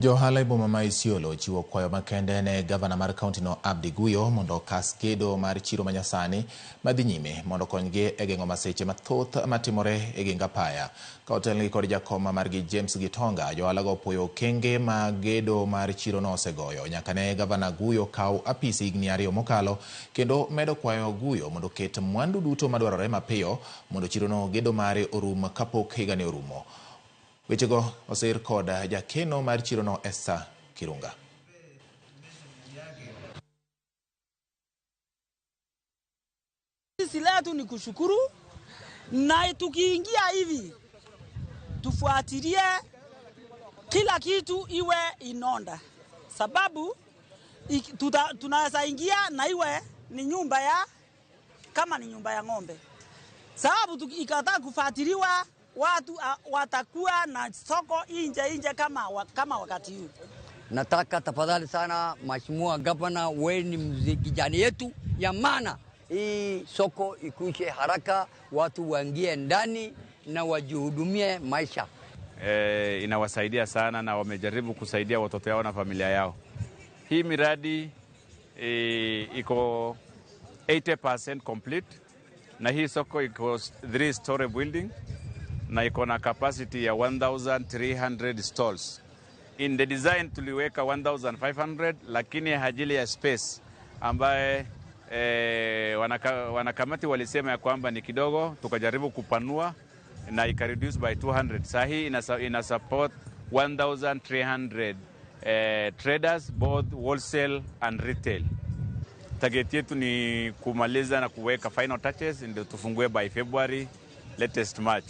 Jo ohala e boma ma Isiolo ochiwo kwayo makende ne gavana mar kaontino Abdi Guyo mondo okas gedo mar chiro manyasani madhi nyime mondo okonygi e geng'o masiche mathoth matimore e geng apaya. Ka otelnegi kod jakom margi James Gitonga, johala go opuoyo okenge ma gedo mar chirono osegoyo nyaka ne gavana Guyo kaw apisi higni 2 mokalo kendo medo kwayo Guyo mondo oket mwandu duto madwarore mapiyo mondo chirono gedo mare orum kapok higani orumo. Wechego osir kod jakeno mar chirono Esther Kirunga. Sisi letu ni kushukuru, na tukiingia hivi tufuatilie kila kitu iwe inonda, sababu tunaweza ingia na iwe ni nyumba ya kama ni nyumba ya ng'ombe, sababu ikataka kufuatiliwa watu watakuwa na soko nje nje kama wakati huu. Nataka tafadhali sana Mheshimiwa Gavana, wewe ni mzee kijana yetu ya maana, hii soko ikuishe haraka, watu waingie ndani na wajihudumie maisha. Inawasaidia sana na wamejaribu kusaidia watoto yao na familia yao. Hii miradi iko 80% complete na hii soko iko 3-story building na iko na capacity ya 1300 stalls. In the design tuliweka 1500 lakini ajili ya space ambaye wanakamati walisema ya kwamba ni kidogo, tukajaribu kupanua na ika reduce by 200. Saa hii ina support 1300 traders both wholesale and retail. Target yetu ni kumaliza na kuweka final touches ndio tufungue by February, latest March.